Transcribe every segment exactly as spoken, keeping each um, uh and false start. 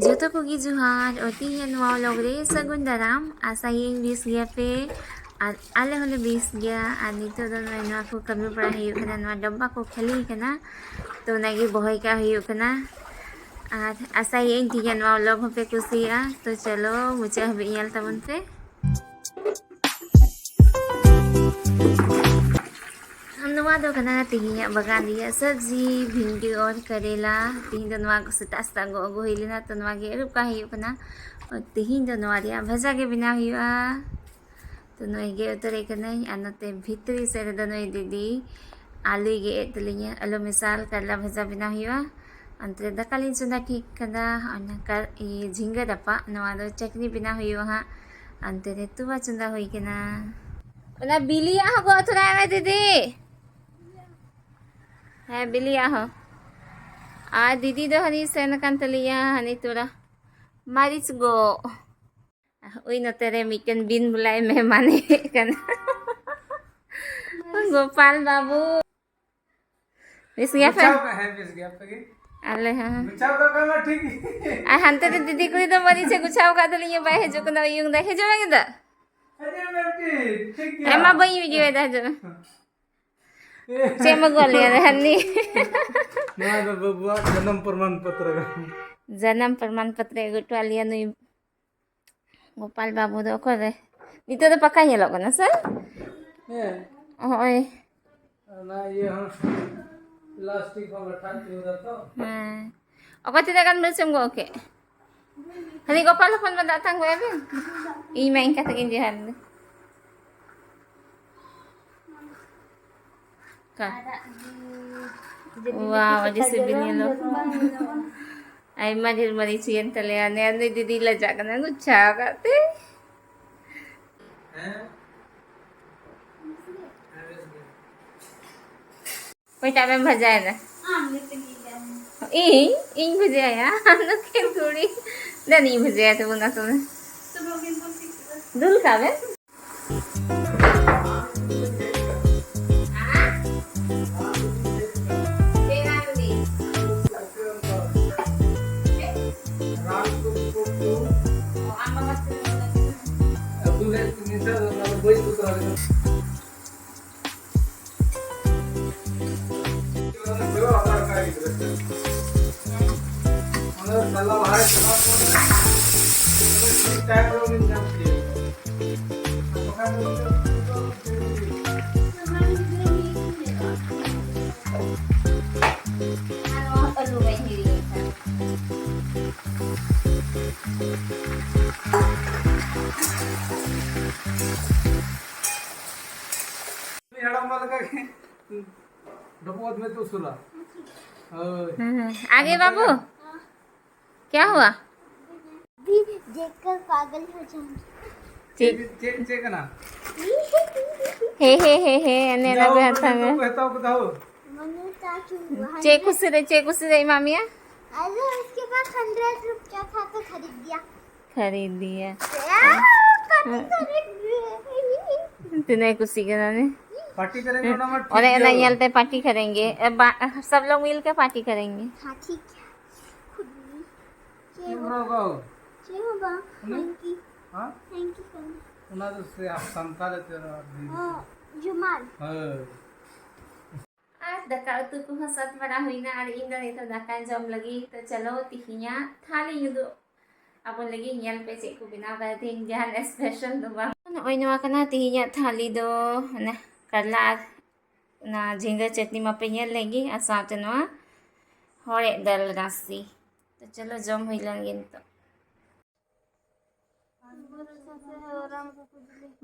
ᱡᱚᱛᱚ ᱠᱚᱜᱮ ᱡᱚᱦᱟᱨ᱾ ᱚ, ᱛᱮᱦᱮᱧᱟᱜ ᱱᱚᱣᱟ vlog ᱨᱮ ᱥᱟᱹᱜᱩᱱ ᱫᱟᱨᱟᱢ᱾ ᱟᱥᱟᱭᱟᱹᱧ ᱵᱮᱥ ᱜᱮᱭᱟ ᱯᱮ, ᱟᱨ ᱟᱞᱮ ᱦᱚᱸᱞᱮ ᱵᱮᱥ ᱜᱮᱭᱟ᱾ ᱟᱨ ᱱᱤᱛᱚᱜ ᱫᱚ ᱱᱚᱜᱼᱚᱭ ᱱᱚᱣᱟ ᱠᱚ ᱠᱟᱹᱢᱤ ᱵᱟᱲᱟ ᱦᱩᱭᱩᱜ ᱠᱟᱱᱟ, ᱱᱚᱣᱟ ᱰᱟᱵᱵᱟ ᱠᱚ ᱠᱷᱟᱹᱞᱤ ᱠᱟᱱᱟ, ᱛᱚ ᱚᱱᱟᱜᱮ ᱵᱚᱦᱚᱭ ᱠᱟᱜ ᱦᱩᱭᱩᱜ ᱠᱟᱱᱟ᱾ ᱟᱨ ᱟᱥᱟᱭᱟᱹᱧ ᱛᱮᱦᱮᱧᱟᱜ ᱱᱚᱣᱟ vlog ᱦᱚᱸᱯᱮ ᱠᱩᱥᱤᱭᱟᱜᱼᱟ, ᱛᱚ ᱪᱚᱞᱚ ᱢᱩᱪᱟᱹᱫ ᱦᱟᱹᱵᱤᱡ ᱧᱮᱞ ᱛᱟᱵᱚᱱ ᱯᱮ᱾ ᱱᱚᱣᱟ ᱫᱚ ᱠᱟᱱᱟ ᱛᱮᱦᱮᱧᱟᱜ ᱵᱟᱜᱟᱱ ᱨᱮᱭᱟᱜ ᱥᱚᱵᱽᱡᱤ, ᱵᱷᱤᱱᱰᱤ ᱟᱨ ᱠᱟᱨᱮᱞᱟ᱾ ᱛᱮᱦᱮᱧ ᱫᱚ ᱱᱚᱣᱟ ᱠᱚ ᱥᱮᱛᱟᱜ ᱥᱮᱛᱟᱜ ᱜᱚᱜ ᱟᱹᱜᱩ ᱦᱩᱭ ᱞᱮᱱᱟ, ᱛᱚ ᱱᱚᱣᱟ ᱜᱮ ᱟᱹᱨᱩᱵ ᱠᱟᱜ ᱦᱩᱭᱩᱜ ᱠᱟᱱᱟ᱾ ᱟᱨ ᱛᱮᱦᱮᱧ ᱫᱚ ᱱᱚᱣᱟ ᱨᱮᱭᱟᱜ ᱵᱷᱟᱡᱟ ᱜᱮ ᱵᱮᱱᱟᱣ ᱦᱩᱭᱩᱜᱼᱟ᱾ ᱛᱚ ᱱᱚᱜᱼᱚᱭ ᱜᱮᱫ ᱩᱛᱟᱹᱨᱮᱫ ᱠᱟᱹᱱᱟᱹᱧ, ᱟᱨ ᱱᱚᱛᱮ ᱵᱷᱤᱛᱨᱤ ᱥᱮᱫ ᱨᱮᱫᱚ ᱱᱩᱭ ᱫᱤᱫᱤ ᱟᱞᱩᱭ ᱜᱮᱫ ᱮᱫ ᱛᱟᱹᱞᱤᱧᱟ᱾ ᱟᱹᱞᱩ ᱢᱮᱥᱟᱞ ᱠᱟᱨᱞᱟ ᱵᱷᱟᱡᱟ ᱵᱮᱱᱟᱣ ᱦᱩᱭᱩᱜᱼᱟ᱾ ᱚᱱᱛᱮ ᱨᱮ ᱫᱟᱠᱟ ᱞᱤᱧ ᱪᱚᱸᱫᱟ ᱴᱷᱤᱠ ᱠᱟᱫᱟ᱾ ᱚᱱᱟ ᱠᱟᱨ-, ᱤᱭᱟᱹ, ᱡᱷᱤᱸᱜᱟᱹ ᱨᱟᱯᱟᱜ, ᱱᱚᱣᱟ ᱫᱚ ᱪᱟᱹᱴᱱᱤ ᱵᱮᱱᱟᱣ ᱦᱩᱭᱩᱜᱼᱟ ᱦᱟᱸᱜ᱾ ᱚᱱᱛᱮ ᱨᱮ ᱛᱚᱣᱟ ᱪᱚᱸᱫᱟ ᱦᱩᱭ ᱠᱟᱱᱟ᱾ ᱚᱱᱟ ᱵᱤᱞᱤᱭᱟᱜ ᱦᱚᱸ ᱜᱚᱜ ᱛᱚᱨᱟᱭ ᱢᱮ ᱫᱤᱫᱤ᱾ ᱦᱮᱸ, ᱵᱤᱞᱤᱭᱟᱜ ᱦᱚᱸ᱾ ᱟᱨ ᱫᱤᱫᱤ ᱫᱚ ᱦᱟᱹᱱᱤ ᱥᱮᱱ ᱟᱠᱟᱱ ᱛᱟᱞᱮᱭᱟ, ᱦᱟᱹᱱᱤ ᱛᱚᱨᱟ ᱢᱟᱹᱨᱤᱪ ᱜᱚᱜ᱾ ᱳᱭ ᱱᱚᱛᱮ ᱨᱮ ᱢᱤᱫᱴᱮᱱ ᱵᱤᱱ ᱵᱚᱞᱟᱭ ᱢᱮᱦᱢᱟᱱ ᱦᱮᱡ ᱠᱟᱱᱟ᱾ ᱜᱳᱯᱟᱞ ᱵᱟᱹᱵᱩ᱾ ᱵᱮᱥ ᱜᱮᱭᱟ ᱯᱮ? ᱜᱩᱪᱷᱟᱣ ᱠᱟᱜ, ᱦᱮᱸ, ᱵᱮᱥ ᱜᱮᱭᱟ, ᱟᱯᱮ ᱜᱮ? ᱟᱞᱮ ᱦᱚᱸ᱾ ᱜᱩᱪᱷᱟᱣ ᱠᱟᱜ ᱠᱷᱟᱱ ᱢᱟ ᱴᱷᱤᱠ ᱜᱮ᱾ ᱟᱨ ᱦᱟᱱᱛᱮ ᱨᱮ ᱫᱤᱫᱤ ᱠᱩᱲᱤ ᱫᱚ ᱢᱟᱹᱨᱤᱪ ᱮ ᱜᱩᱪᱷᱟᱣ ᱠᱟᱜ ᱛᱟᱹᱞᱤᱧᱟ, ᱵᱟᱭ ᱦᱤᱡᱩᱜ ᱠᱟᱱᱟ, ᱩᱭᱩᱝ ᱫᱟᱭ᱾ ᱦᱤᱡᱩᱜ ᱢᱮ ᱜᱤᱫᱟᱹ᱾ ᱦᱤᱡᱩᱜ ᱢᱮ, ᱴᱷᱤᱠ, ᱴᱷᱤᱠ ᱜᱮᱭᱟ᱾ ᱦᱮᱸ, ᱢᱟ ᱵᱟᱹᱧ ᱵᱩᱡᱷᱟᱹᱣ ᱮᱫᱟ, ᱦᱤᱡᱩᱜ ᱢᱮ᱾ ᱪᱮᱫ ᱮᱢ ᱟᱹᱜᱩ ᱟᱞᱮᱭᱟ ᱦᱟᱹᱱᱤ? ᱱᱚᱣᱟ ᱫᱚ ᱵᱟᱹᱵᱩᱣᱟᱜ ᱡᱟᱱᱟᱢ ᱯᱨᱚᱢᱟᱱ ᱯᱚᱛᱨᱚ ᱠᱟᱱᱟ᱾ ᱡᱟᱱᱟᱢ ᱯᱨᱚᱢᱟᱱ ᱯᱚᱛᱨᱚ ᱟᱹᱜᱩ ᱦᱚᱴᱚ ᱟᱞᱮᱭᱟ ᱱᱩᱭ ᱜᱳᱯᱟᱞ ᱵᱟᱹᱵᱩ ᱫᱚ᱾ ᱚᱠᱚᱭ ᱨᱮ? ᱱᱤᱛᱚᱜ ᱫᱚ ᱯᱟᱠᱟ ᱧᱮᱞᱚᱜ ᱠᱟᱱᱟ ᱥᱮ? ᱦᱮᱸ᱾ ᱦᱚᱸᱜᱼᱚᱭ᱾ ᱚᱱᱟ ᱤᱭᱟᱹ ᱦᱚᱸ ᱯᱞᱟᱥᱴᱤᱠ ᱦᱚᱸ ᱞᱟᱴᱷᱟ ᱦᱚᱪᱚ ᱠᱟᱫᱟ ᱛᱚ᱾ ᱦᱮᱸ᱾ ᱚᱠᱚᱭ ᱛᱤᱱᱟᱹᱜ ᱜᱟᱱ ᱢᱟᱹᱨᱤᱪ ᱮᱢ ᱜᱚᱜ ᱠᱮᱫ? ᱦᱟᱹᱱᱤ ᱜᱳᱯᱟᱞ ᱦᱚᱯᱚᱱ ᱵᱟ ᱫᱟᱜ ᱛᱟᱝ ᱜᱚᱜ ᱟᱭ ᱵᱮᱱ᱾ ᱤᱧ ᱢᱟ ᱤᱧ ᱠᱟᱛᱮ ᱜᱤᱧ ᱡᱚᱦᱟᱨ ᱮᱱᱟ᱾ ᱠᱟ? ᱟᱨᱟᱜ ᱜᱮ᱾ ᱡᱮ ᱵᱤᱞᱤ ᱣᱟᱣ, ᱠᱚ ᱟᱹᱰᱤ ᱪᱮᱛᱟᱱ ᱥᱤᱵᱤᱞ ᱡᱚᱨᱚ ᱧᱮᱞᱚᱜ᱾ ᱡᱚᱨᱚ᱾ ᱟᱭᱢᱟ ᱰᱷᱮᱨ ᱢᱟᱹᱨᱤᱪ ᱦᱩᱭᱮᱱ ᱛᱟᱞᱮᱭᱟ᱾ ᱱᱮ ᱱᱩᱭ ᱫᱤᱫᱤ ᱞᱟᱡᱟᱜ ᱠᱟᱱᱟ, ᱜᱩᱪᱷᱟᱣ ᱠᱟᱜ ᱛᱮ᱾ ᱚᱠᱚᱭᱴᱟᱜ ᱵᱮᱱ ᱵᱷᱟᱡᱟᱭᱮᱫᱟ? ᱟᱢ ᱜᱮ ᱛᱤᱠᱤ ᱠᱟᱜ ᱢᱮ᱾ ᱤᱧ? ᱤᱧ ᱵᱷᱟᱡᱟᱭᱟ? ᱟᱫᱚ ᱠᱷᱮᱞ ᱛᱷᱩᱲᱤ᱾ ᱫᱮᱱ ᱤᱧ ᱵᱷᱟᱡᱟᱭᱟ, ᱛᱚᱵᱮ ᱚᱱᱟ ᱥᱚᱢᱚᱭ᱾ ᱥᱩᱱᱩᱢ ᱜᱮ ᱫᱩᱞ ᱴᱷᱤᱠ ᱠᱟᱜᱼᱟ᱾ ᱫᱩᱞ ᱠᱟᱜ ᱵᱮᱱ᱾ ᱛᱟᱞᱟ ᱞᱟᱦᱟ ᱨᱮ ᱪᱟᱞᱟᱣ ᱠᱚᱜ ᱢᱮ᱾ ᱛᱚᱵᱮ ᱴᱷᱤᱠ ᱴᱟᱭᱤᱢ ᱨᱮ ᱩᱱᱤᱢ ᱧᱟᱢ ᱠᱮᱭᱟ᱾ ᱟᱨ ᱵᱟᱠᱷᱟᱱ ᱫᱚ ᱱᱤᱛᱚᱜ ᱫᱚ ᱟᱨ ᱱᱚᱣᱟ ᱟᱹᱞᱩ ᱵᱟᱹᱧ ᱦᱤᱲᱤᱧ ᱟᱠᱟᱫ᱾ ᱩᱱᱤ ᱦᱟᱲᱟᱢ ᱵᱟ ᱞᱮᱠᱟ ᱜᱮ ᱰᱚᱵᱚᱜ ᱚᱛ ᱢᱮ ᱛᱚ ᱩᱥᱩᱞᱟ᱾ ᱦᱳᱭ᱾ ᱦᱩᱸ, ᱦᱩᱸ। आगे बाबू, क्या हुआ? भी देखकर पागल हो जाएंगे। ᱪᱮᱫ? ᱪᱮᱫ, ᱪᱮᱫ ᱠᱟᱱᱟ? ᱦᱮ, ᱦᱮ, ᱦᱮ, ᱦᱮ, ᱮᱱᱮ ᱡᱟ ᱚᱱᱟ ᱠᱚ ᱩᱱᱠᱩ ᱦᱟᱛᱟᱣ ᱢᱮ। ᱠᱚ ᱦᱟᱛᱟᱣ ᱠᱮᱫᱟ ᱦᱳ᱾ ᱢᱟᱱᱮ ᱪᱟ ᱪᱩ ᱪᱮᱫ ᱠᱩᱥᱤ ᱨᱮ, ᱪᱮᱫ ᱠᱩᱥᱤ ᱨᱮ ᱮᱢᱟᱜ ᱢᱮᱭᱟ? अरे उसके पास हंड्रेड रुपया था तो खरीद दिया। खरीद दिया। क्या? पार्टी करेंगे। ᱛᱤᱱᱟᱹᱜ ᱠᱩᱥᱤ ᱠᱟᱱᱟ ᱱᱮ। पार्टी करेंगे, ᱚᱱᱟ ᱢᱟ ᱴᱷᱤᱠ ᱚᱱᱮ ᱚᱱᱟ ᱜᱮᱭᱟ। ᱧᱮᱞᱛᱮ पार्टी करेंगे। ए, बा-, सब लोग मिलके पार्टी करेंगे। हाँ, ठीक है। खुद नहीं। ᱪᱮᱫ ᱮᱢ ᱨᱚᱜᱟᱣ? ᱪᱮᱫ ᱦᱚᱸ ᱵᱟᱝ᱾ ᱦᱩᱸ? ᱦᱮᱸᱠᱤ᱾ ᱦᱮᱸ? ᱦᱮᱸᱠᱤ ᱠᱟᱱᱟ᱾ ᱚᱱᱟ ᱫᱚ ᱥᱮ ᱟᱯ ᱥᱟᱱᱛᱟᱲ ᱛᱮ ᱨᱚᱲ ᱫᱤᱧ᱾ ᱦᱚᱸ, ᱡᱩᱢᱟᱱ᱾ ᱦᱳᱭ᱾ ᱟᱨ ᱫᱟᱠᱟ ᱩᱛᱩ ᱠᱚᱦᱚᱸ ᱥᱟᱹᱛ ᱵᱟᱲᱟ ᱦᱩᱭᱱᱟ ᱟᱨ ᱤᱧ ᱫᱚ ᱱᱤᱛᱚᱜ ᱫᱟᱠᱟᱧ ᱡᱚᱢ ᱞᱟᱹᱜᱤᱫ᱾ ᱛᱚ ᱪᱚᱞᱚ ᱛᱤᱦᱤᱧᱟᱜ ᱛᱷᱟᱹᱞᱤ ᱩᱫᱩᱜ ᱟᱵᱚᱱ ᱞᱟᱹᱜᱤᱫ᱾ ᱧᱮᱞ ᱯᱮ ᱪᱮᱫ ᱠᱚ ᱵᱮᱱᱟᱣ ᱠᱟᱫᱟ ᱛᱤᱦᱤᱧ, ᱡᱟᱦᱟᱱ ᱥᱯᱮᱥᱟᱞ ᱫᱚ ᱵᱟᱝ᱾ ᱱᱚᱜᱼᱚᱭ ᱱᱚᱣᱟ ᱠᱟᱱᱟ ᱛᱤᱦᱤᱧᱟᱜ ᱛᱷᱟᱹᱞᱤ ᱫᱚ, ᱚᱱᱟ ᱠᱟᱨᱞᱟ ᱟᱨ ᱚᱱᱟ ᱡᱷᱤᱸᱜᱟᱹ ᱪᱟᱹᱴᱱᱤ ᱢᱟᱯᱮ ᱧᱮᱞ ᱞᱮᱫ ᱜᱮ, ᱟᱨ ᱥᱟᱶᱛᱮ ᱱᱚᱣᱟ ᱦᱚᱲᱮᱫ ᱫᱟᱹᱞ ᱨᱟᱥᱮ᱾ ᱛᱚ ᱪᱚᱞᱚ ᱡᱚᱢ ᱦᱩᱭ ᱞᱮᱱ ᱜᱮ ᱱᱤᱛᱚᱜ᱾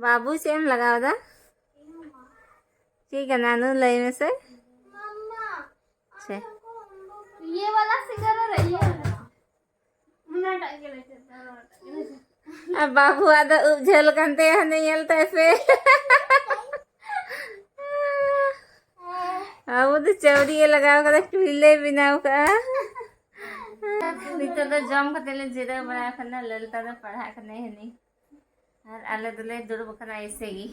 ᱵᱟᱹᱵᱩ ᱪᱮᱫ ᱮᱢ ᱞᱟᱜᱟᱣ ᱮᱫᱟ? ᱪᱮᱫ ᱠᱟᱱᱟ ᱱᱩ ᱞᱟᱹᱭ ᱢᱮᱥᱮ? ᱟᱪᱪᱷᱟ᱾ ये वाला सिंगर है, ये वाला। ᱟᱨ ᱵᱟᱹᱵᱩᱣᱟᱜ ᱫᱚ ᱩᱵ ᱡᱷᱟᱹᱞ ᱠᱟᱱ ᱛᱟᱭᱟ, ᱦᱟᱱᱮ ᱧᱮᱞ ᱛᱟᱭ ᱯᱮ᱾ ᱵᱟᱹᱵᱩ ᱫᱚ ᱪᱟᱹᱣᱨᱤ ᱮ ᱞᱟᱜᱟᱣ ᱠᱟᱫᱟ, ᱪᱩᱲᱤ ᱞᱮ ᱵᱮᱱᱟᱣ ᱠᱟᱜᱼᱟ᱾ ᱱᱤᱛᱚᱜ ᱫᱚ ᱡᱚᱢ ᱠᱟᱛᱮ ᱞᱮ ᱡᱤᱨᱟᱹᱣ ᱵᱟᱲᱟ ᱟᱠᱟᱱᱟ, ᱞᱟᱞᱛᱟ ᱫᱚ ᱯᱟᱲᱦᱟᱜ ᱠᱟᱱᱟᱭ ᱦᱟᱹᱱᱤ᱾ ᱟᱨ ᱟᱞᱮ ᱫᱚᱞᱮ ᱫᱩᱲᱩᱵ ᱟᱠᱟᱱᱟ ᱮᱭᱥᱮ ᱜᱮ᱾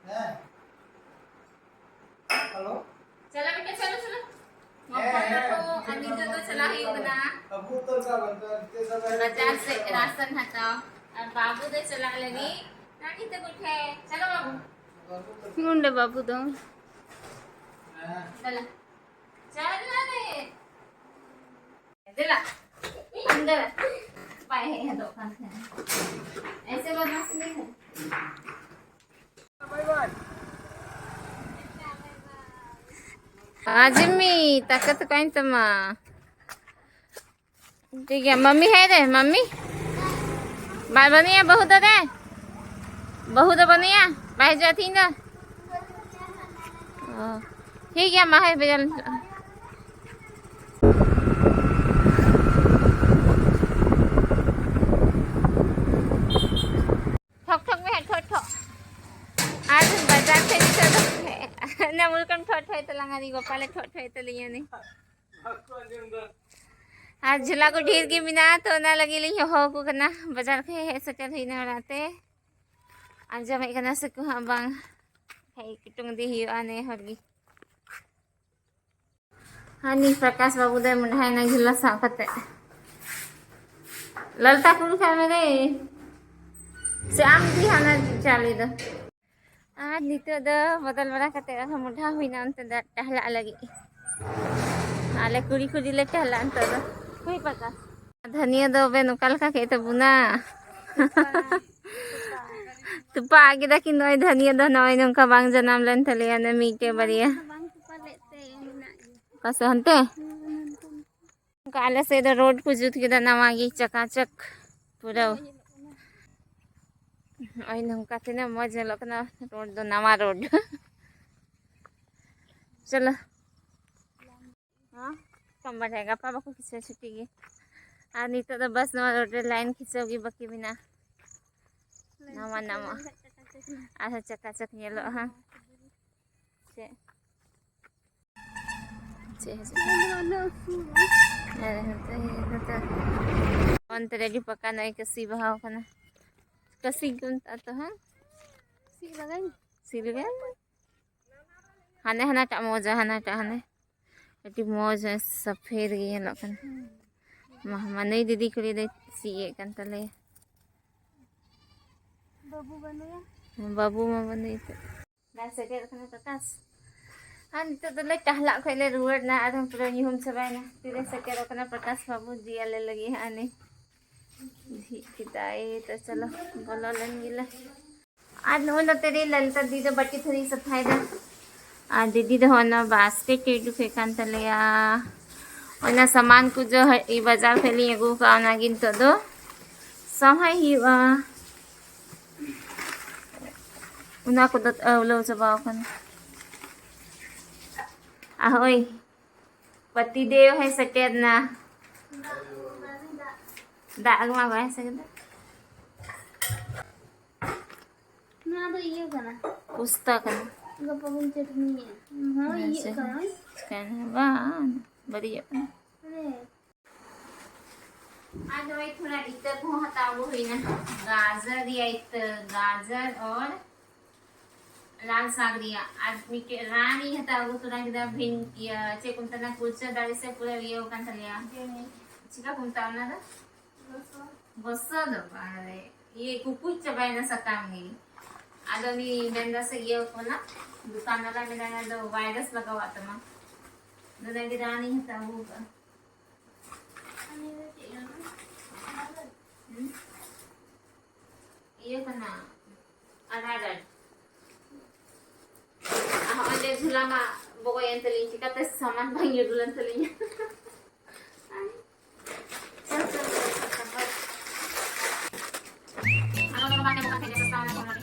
ᱦᱮᱸ᱾ ᱦᱮᱞᱳ᱾ ᱪᱟᱞᱟᱜ ᱯᱮ, ᱪᱚᱞᱚ, ᱪᱚᱞᱚ᱾ ᱦᱮᱸ, ᱦᱮᱸ᱾ ᱟᱨ ᱱᱤᱛᱚᱜ ᱫᱚ ᱪᱟᱞᱟᱜ ᱦᱩᱭᱩᱜ ᱠᱟᱱᱟ ᱟᱵᱚ ᱩᱛᱟᱹᱨ ᱠᱟᱜ ᱵᱚᱱ, ᱪᱚᱞᱚ, ᱪᱚᱞᱚ, ᱪᱚᱞᱚ᱾ ᱵᱟᱡᱟᱨ ᱥᱮᱫ ᱨᱟᱥᱚᱱ ᱦᱟᱛᱟᱣ᱾ ᱟᱨ ᱵᱟᱹᱵᱩ ᱫᱚ ᱪᱟᱞᱟᱜ ᱞᱟᱹᱜᱤᱫ ᱱᱟᱹᱱᱤ ᱛᱟᱠᱚ ᱴᱷᱮᱱ᱾ ᱪᱚᱞᱚ ᱵᱟᱹᱵᱩ᱾ ᱱᱚᱰᱮ ᱵᱟᱹᱵᱩ ᱫᱚ᱾ ᱦᱮᱸ᱾ ᱪᱚᱞᱚ᱾ ᱪᱟᱞᱟᱜ ᱨᱮ᱾ ᱟᱢ ᱫᱚ ᱵᱟᱭ ᱦᱮᱡ ᱦᱚᱫᱚᱜ ᱠᱟᱱ ᱛᱟᱦᱮᱸᱱᱟ᱾ ᱮᱭᱥᱮ ᱵᱟᱫᱢᱟᱥᱤ ᱞᱟᱹᱭ ᱢᱮ᱾ ᱟᱡᱢᱤ, ᱛᱟᱠᱟᱛ ᱠᱟᱹᱧ ᱛᱟᱢᱟ᱾ ᱴᱷᱤᱠ ᱜᱮᱭᱟ, ᱢᱟᱢᱤ ᱦᱮᱡ ᱨᱮ, ᱢᱟᱢᱤ᱾ ᱵᱟᱭ ᱵᱟᱹᱱᱩᱭᱟ ᱵᱟᱹᱦᱩ ᱫᱚ ᱨᱮ? ᱵᱟᱹᱦᱩ ᱫᱚ ᱵᱟᱹᱱᱩᱭᱟ? ᱵᱟᱭ ᱦᱤᱡᱩᱜᱼᱟ ᱛᱤᱦᱤᱧ ᱫᱚ? ᱚ, ᱴᱷᱤᱠ ᱜᱮᱭᱟ, ᱢᱟ ᱦᱮᱡ ᱵᱟᱡᱟᱨ ᱞᱮ ᱪᱟᱞᱟᱜᱼᱟ᱾ ᱴᱷᱚᱠ ᱴᱷᱚᱠ ᱢᱮ, ᱴᱷᱚᱠ ᱴᱷᱚᱠ᱾ ᱟᱨ ᱵᱟᱡᱟᱨ ᱠᱷᱚᱡ ᱱᱤᱛᱚᱜ ᱫᱚ ᱚᱱᱟ ᱢᱩᱨᱠᱟᱢ ᱴᱷᱚᱴ ᱴᱷᱚᱭ ᱛᱟᱞᱟᱝᱟ, ᱟᱹᱰᱤ ᱵᱟᱯᱟᱞᱮ ᱴᱷᱚᱴ ᱴᱷᱚᱭ ᱛᱟᱞᱤᱧᱟ ᱱᱤ᱾ ᱟᱨ ᱡᱷᱚᱞᱟ ᱠᱚ ᱰᱷᱮᱨ ᱜᱮ ᱢᱮᱱᱟᱜᱼᱟ, ᱛᱚ ᱚᱱᱟ ᱞᱟᱹᱜᱤᱫ ᱞᱤᱧ ᱦᱚᱦᱚ ᱟᱠᱚ ᱠᱟᱱᱟ᱾ ᱵᱟᱡᱟᱨ ᱠᱷᱚᱡ ᱦᱮᱡ ᱥᱮᱴᱮᱨ ᱦᱩᱭᱱᱟ ᱚᱲᱟᱜ ᱛᱮ᱾ ᱟᱸᱡᱚᱢᱮᱫ ᱠᱟᱱᱟ ᱥᱮᱠᱚ ᱦᱟᱸᱜ ᱵᱟᱝ, ᱦᱮᱡ ᱠᱩᱴᱩᱝ ᱤᱫᱤ ᱦᱩᱭᱩᱜᱼᱟ ᱱᱮ ᱦᱚᱲ ᱜᱮ᱾ ᱦᱟᱹᱱᱤ ᱯᱨᱚᱠᱟᱥ ᱵᱟᱹᱵᱩ ᱫᱚᱭ ᱢᱚᱸᱰᱷᱟᱭᱮᱱᱟ ᱡᱷᱚᱞᱟ ᱥᱟᱵ ᱠᱟᱛᱮ᱾ ᱞᱟᱞᱴᱟ ᱠᱩᱞ ᱠᱷᱟᱡ ᱢᱮ ᱨᱮ᱾ ᱥᱮ ᱟᱢ ᱜᱮ ᱦᱟᱱᱟ ᱪᱟᱣᱞᱮ ᱫᱚ? ᱟᱨ ᱱᱤᱛᱚᱜ ᱫᱚ ᱵᱚᱫᱚᱞ ᱵᱟᱲᱟ ᱠᱟᱛᱮ ᱟᱨᱦᱚᱸ ᱢᱚᱸᱰᱷᱟ ᱦᱩᱭᱱᱟ ᱚᱱᱛᱮ ᱫᱚ ᱴᱟᱦᱞᱟᱜ ᱞᱟᱹᱜᱤᱫ᱾ ᱟᱞᱮ ᱠᱩᱲᱤ ᱠᱩᱲᱤ ᱞᱮ ᱴᱟᱦᱞᱟᱜ ᱱᱤᱛᱚᱜ ᱫᱚ᱾ ᱦᱩᱭ ᱯᱟᱠᱟ᱾ ᱫᱷᱟᱹᱱᱤᱭᱟᱹ ᱫᱚ ᱵᱮᱱ ᱚᱠᱟ ᱞᱮᱠᱟ ᱠᱮᱫ ᱛᱟᱵᱚᱱᱟ? ᱛᱚᱯᱟᱜ ᱠᱮᱫᱟ ᱠᱤᱱ ᱱᱚᱜᱼᱚᱭ ᱫᱷᱟᱹᱱᱤᱭᱟᱹ ᱫᱚ, ᱱᱚᱜᱼᱚᱭ ᱱᱚᱝᱠᱟ ᱵᱟᱝ ᱡᱟᱱᱟᱢ ᱞᱮᱱ ᱛᱟᱞᱮᱭᱟ ᱚᱱᱮ ᱢᱤᱫᱴᱮᱡ ᱵᱟᱨᱭᱟ᱾ ᱵᱟᱝ ᱛᱚᱯᱟ ᱞᱮᱫ ᱛᱮ ᱢᱮᱱᱟᱜ ᱜᱮᱭᱟ᱾ ᱚᱠᱟ ᱥᱮᱫ ᱦᱟᱱᱛᱮ? ᱦᱩᱸ, ᱦᱩᱸ, ᱦᱩᱸ᱾ ᱚᱱᱠᱟ ᱟᱞᱮ ᱥᱮᱫ ᱫᱚ ᱨᱳᱰ ᱠᱚ ᱡᱩᱛ ᱠᱮᱫᱟ ᱱᱟᱣᱟ ᱜᱮ, ᱪᱟᱠᱟᱪᱟᱠ ᱯᱩᱨᱟᱹ᱾ ᱱᱚᱜᱼᱚᱭ ᱱᱚᱝᱠᱟ ᱛᱤᱱᱟᱹᱜ ᱢᱚᱡᱽ ᱧᱮᱞᱚᱜ ᱠᱟᱱᱟ ᱨᱳᱰ ᱫᱚ, ᱱᱟᱣᱟ ᱨᱳᱰ᱾ ᱪᱚᱞᱚ᱾ ᱦᱮᱸ? ᱠᱚᱢ ᱵᱟᱰᱟᱭ, ᱜᱟᱯᱟ ᱵᱟᱠᱚ ᱠᱷᱤᱪᱟᱹᱣ ᱪᱷᱩᱴᱤ ᱜᱮ᱾ ᱟᱨ ᱱᱤᱛᱚᱜ ᱫᱚ ᱵᱟᱥ ᱱᱚᱣᱟ ᱨᱳᱰ ᱨᱮ ᱞᱟᱭᱤᱱ ᱠᱷᱤᱪᱟᱹᱣ ᱜᱮ ᱵᱟᱹᱠᱤ ᱢᱮᱱᱟᱜᱼᱟ᱾ ᱱᱟᱣᱟ ᱱᱟᱣᱟ᱾ ᱟᱨᱦᱚᱸ ᱪᱟᱠᱟᱪᱟᱠ ᱧᱮᱞᱚᱜᱼᱟ, ᱦᱮᱸ᱾ ᱪᱮᱫ? ᱪᱮᱫ ᱦᱤᱡᱩᱜ ᱠᱟᱱᱟ? ᱦᱮᱸ, ᱦᱮᱸ, ᱦᱮᱸ, ᱦᱮᱸ᱾ ᱚᱱᱛᱮ ᱨᱮ ᱟᱹᱰᱤ ᱯᱟᱠᱟ ᱱᱚᱜᱼᱚᱭ ᱠᱟᱹᱥᱤ ᱵᱟᱦᱟᱣ ᱠᱟᱱᱟ᱾ ᱠᱟᱹᱥᱤ ᱠᱚ ᱢᱮᱛᱟᱜᱼᱟ ᱛᱚ, ᱦᱮᱸ? ᱥᱤ ᱞᱟᱜᱟᱧ᱾ ᱥᱤ ᱞᱟᱜᱟᱧ? ᱦᱟᱱᱮ ᱦᱟᱱᱟᱴᱟᱜ ᱢᱚᱡᱟ, ᱦᱟᱱᱟᱴᱟᱜ ᱦᱟᱱᱮ᱾ ᱟᱹᱰᱤ ᱢᱚᱡᱽ ᱥᱟᱯᱷᱮᱫ ᱜᱮ ᱧᱮᱞᱚᱜ ᱠᱟᱱᱟ᱾ ᱢᱟ, ᱢᱟ, ᱱᱩᱭ ᱫᱤᱫᱤ ᱠᱩᱲᱤ ᱫᱚᱭ ᱥᱤᱭᱮᱫ ᱠᱟᱱ ᱛᱟᱞᱮᱭᱟ᱾ ᱵᱟᱹᱵᱩ ᱵᱟᱹᱱᱩᱭᱟ᱾ ᱵᱟᱹᱵᱩ ᱢᱟ ᱵᱟᱹᱱᱩᱭ ᱛᱚ᱾ ᱵᱟᱭ ᱥᱮᱴᱮᱨ ᱠᱟᱱᱟ ᱯᱨᱚᱠᱟᱥ᱾ ᱟᱨ ᱱᱤᱛᱚᱜ ᱫᱚᱞᱮ ᱴᱟᱦᱞᱟᱜ ᱠᱷᱚᱡ ᱞᱮ ᱨᱩᱣᱟᱹᱲ ᱮᱱᱟ, ᱟᱨᱦᱚᱸ ᱯᱩᱨᱟᱹ ᱧᱩᱦᱩᱢ ᱪᱟᱵᱟᱭᱮᱱᱟ᱾ ᱛᱤᱨᱮ ᱥᱮᱴᱮᱨᱚᱜ ᱠᱟᱱᱟ ᱯᱨᱚᱠᱟᱥ ᱵᱟᱹᱵᱩ, ᱡᱤ ᱟᱞᱮ ᱞᱟᱹᱜᱤᱫ ᱦᱟᱸᱜ ᱟᱹᱱᱤ ᱡᱷᱤᱡ ᱠᱮᱫᱟᱭ᱾ ᱛᱚ ᱪᱚᱞᱚ, ᱵᱚᱞᱚ ᱞᱮᱱ ᱜᱮᱞᱮ᱾ ᱟᱨ ᱱᱚᱜᱼᱚᱭ ᱱᱚᱛᱮ ᱨᱮ ᱞᱟᱞᱤᱛᱟ ᱫᱤᱫᱤ ᱫᱚ ᱵᱟᱹᱴᱤ ᱛᱷᱟᱹᱨᱤ ᱥᱟᱯᱷᱟᱭᱮᱫᱟ᱾ ᱟᱨ ᱫᱤᱫᱤ ᱫᱚ ᱦᱚᱸᱜᱼᱚᱭ ᱱᱚᱣᱟ ᱵᱟᱥᱠᱮᱴ ᱮ ᱩᱰᱩᱠᱮᱫ ᱠᱟᱱ ᱛᱟᱞᱮᱭᱟ᱾ ᱚᱱᱟ ᱥᱟᱢᱟᱱ ᱠᱚ ᱡᱚ ᱦᱟᱹᱴᱤ ᱵᱟᱡᱟᱨ ᱠᱷᱚᱡ ᱞᱤᱧ ᱟᱹᱜᱩ ᱠᱟᱜᱼᱟ, ᱚᱱᱟᱜᱮ ᱱᱤᱛᱚᱜ ᱫᱚ ᱥᱟᱶᱦᱟᱭ ᱦᱩᱭᱩᱜᱼᱟ᱾ ᱚᱱᱟ ᱠᱚᱫᱚ ᱟᱹᱣᱞᱟᱹᱣ ᱪᱟᱵᱟᱣ ᱟᱠᱟᱱᱟ᱾ ᱟᱦᱳᱭ, ᱯᱟᱛᱤ ᱫᱮᱣ ᱦᱚᱸᱭ ᱥᱮᱴᱮᱨ ᱱᱟ᱾ ᱫᱟᱜ ᱟᱹᱜᱩ ᱢᱟ ᱵᱟᱭ ᱥᱮᱴᱮᱨ᱾ ᱱᱚᱣᱟ ᱫᱚ ᱤᱭᱟᱹ ᱠᱟᱱᱟ᱾ ᱯᱩᱥᱛᱟ ᱠᱟᱱᱟ᱾ ᱜᱟᱯᱟ ᱵᱚᱱ ᱪᱟᱹᱴᱱᱤᱭᱟ᱾ ᱦᱳᱭ, ᱦᱮᱸ, ᱤᱭᱟᱹᱜ ᱥᱮ᱾ ᱠᱟᱱᱟ᱾ ᱪᱤᱠᱟᱹᱭᱱᱟ? ᱵᱟᱝ, ᱵᱟᱹᱲᱤᱡᱚᱜ ᱠᱟᱱᱟ᱾ ᱦᱮᱸ᱾ ᱟᱨ ᱱᱚᱜᱼᱚᱭ ᱛᱷᱚᱲᱟ ᱤᱛᱟᱹ ᱠᱚᱦᱚᱸ ᱦᱟᱛᱟᱣ ᱟᱹᱜᱩ ᱦᱩᱭᱱᱟ᱾ ᱜᱟᱡᱚᱨ ᱨᱮᱭᱟᱜ ᱤᱛᱟᱹ, ᱜᱟᱡᱚᱨ ᱚᱨ ᱞᱟᱞ ᱥᱟᱜ ᱨᱮᱭᱟᱜ᱾ ᱟᱨ ᱢᱤᱫᱴᱮᱡ ᱨᱟᱱ ᱤᱧ ᱦᱟᱛᱟᱣ ᱟᱹᱜᱩ ᱛᱚᱨᱟ ᱠᱮᱫᱟ, ᱵᱷᱤᱱ-, ᱤᱭᱟᱹ, ᱪᱮᱫ ᱠᱚ ᱢᱮᱛᱟᱜᱼᱟ, ᱠᱩᱲᱪᱟᱹ ᱫᱟᱨᱮ ᱥᱮ ᱯᱩᱨᱟᱹ ᱤᱭᱟᱹ ᱠᱟᱱ ᱛᱟᱞᱮᱭᱟ᱾ ᱪᱮᱠᱟ ᱠᱚ ᱢᱮᱛᱟᱜᱼᱟ ᱚᱱᱟ ᱫᱚ? ᱜᱚᱥᱚ ᱫᱚ ᱵᱟᱝ, ᱤᱭᱟᱹ, ᱠᱩᱠᱩᱡ ᱪᱟᱵᱟᱭᱮᱱᱟ ᱥᱟᱠᱟᱢ ᱜᱮ᱾ ᱟᱫᱚ ᱩᱱᱤ ᱢᱮᱱᱫᱟ ᱥᱮ ᱤᱭᱟᱹ ᱠᱟᱱᱟ, ᱫᱚᱠᱟᱱ ᱵᱟᱞᱟ ᱢᱮᱱᱫᱟ, "ᱚᱱᱟ ᱫᱚ ᱵᱷᱟᱭᱨᱟᱥ ᱞᱟᱜᱟᱣᱟᱜ ᱛᱟᱢᱟ᱾" ᱟᱫᱚ ᱚᱱᱟᱜᱮ ᱨᱟᱱ ᱤᱧ ᱦᱟᱛᱟᱣ ᱟᱹᱜᱩ ᱠᱟᱜᱼᱟ᱾ ᱦᱩᱸ? ᱤᱭᱟᱹ ᱠᱟᱱᱟ, ᱟᱨ ᱟᱨ ᱟᱨ᱾ ᱟᱨ ᱦᱚᱸᱜᱼᱚᱭ ᱞᱮ ᱡᱷᱩᱞᱟ ᱢᱟ ᱵᱚᱜᱚᱡ ᱮᱱ ᱛᱟᱹᱞᱤᱧ, ᱪᱤᱠᱟᱹᱛᱮ ᱥᱟᱢᱟᱱ ᱵᱟᱝ ᱧᱩᱨᱩ ᱞᱮᱱ ᱛᱟᱹᱞᱤᱧᱟ᱾ ᱪᱚᱞ, ᱪᱚᱞ, ᱪᱚᱞ, ᱪᱚᱞ, ᱪᱚᱞ᱾ ᱟᱨ ᱚᱱᱟ ᱵᱟᱝ ᱧᱟᱢᱚᱜ ᱠᱟᱱ ᱛᱟᱦᱮᱸ, ᱥᱟᱥᱛᱟ ᱚᱱᱟ ᱠᱚ ᱢᱟᱱᱮ᱾